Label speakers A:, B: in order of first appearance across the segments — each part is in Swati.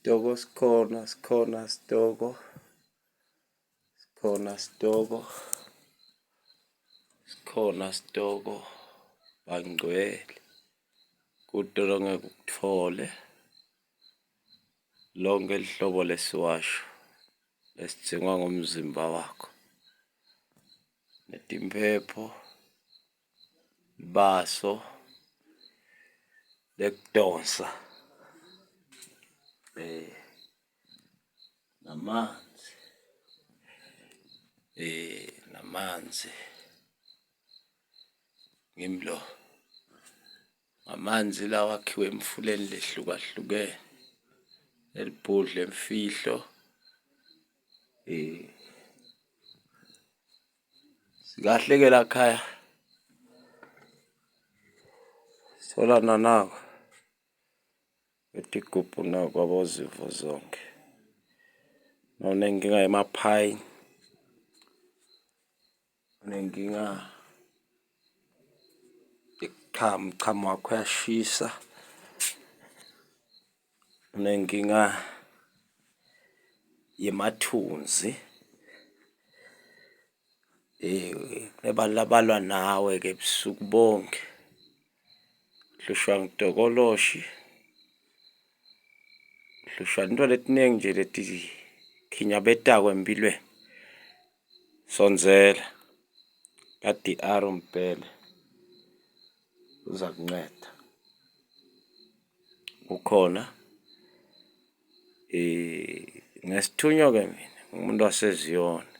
A: Sitoko sikhona, sikhona sitoko, sikhona sitoko, sikhona sitoko bangcwele kute longeke ukutfole. Lonkhe lihlobo lesiwasho lesidzingwa ngumzimba wakho netimphepho, libaso lekudonsa namanzi namanzi ngimi lo. Ngamanzi lawa akhiwe emifuleni lehlukahlukene elibhudla emfihlo eh sikahle ke la khaya sitholana nako etigubhu nako abozifo zonke nonenkinga yemaphayini Unenkinga yekuchama, umchamo wakho uyashisa. Unenkinga yemathunzi. Kunebantu labalwa nawe-ke busuku bonke. Uhlushwa ngutokoloshi, uhlushwa tintfo letiningi nje letikhinyabetako empilweni. Sondzela ka-D_R Mbhele uzakunceda. Ukhona ngesithunywa-ke mina ngumuntu waseZiyoni,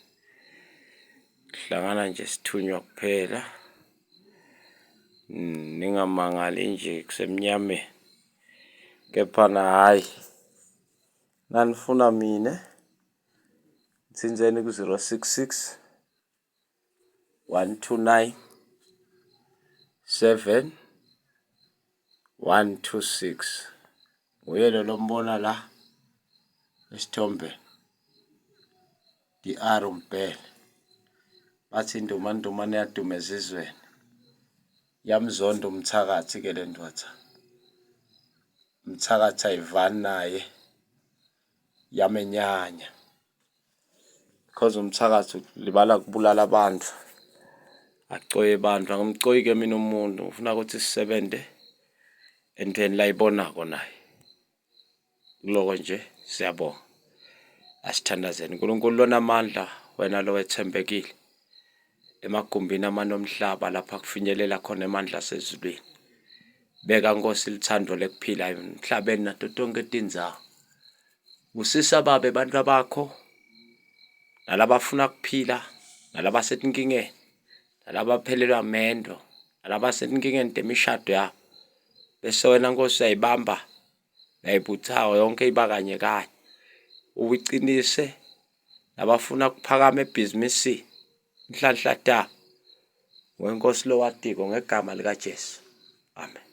A: hlangana nje sithunywa kuphela. Ningamangali nje kusemnyameni kepha-na hhayi nanifuna mine Tsintseni ku-066 129 7 126. Nguye lo lombona la esithombeni. DR Mbhele. Bathi indumandumane yaduma ezizweni. Yamzonda umthakathi ke le ndoda. Umthakathi ayivani naye. Yamenyanya. Because umthakathi ulibala kubulala abantu. Acoye abantu. Angimcoyi ke mina umuntu. Ngifuna ukuthi sisebenze entweni layibonako naye. Kuloko nje siyabonga. Asithandazeni. Nkulunkulu lonamandla wena lowethembekile. Emagumbini amane omhlaba lapha kufinyelela khona emandla asezulwini. Beka Nkosi lithando lekuphila emhlabeni nato tonke tindzawo. Busisa Babe bantfu bakho nalabafuna kuphila nalabasetinkingeni nalabaphelelwa mendo nalabasetinkingeni temishado yabo. Bese wena Nkosi uyayibamba uyayibuthawa yonke iba kanye kanye uyiqinise labafuna kuphakama ebhizinisini inhlanhla tabo wenkosi lowatiko ngegama likaJesu amen.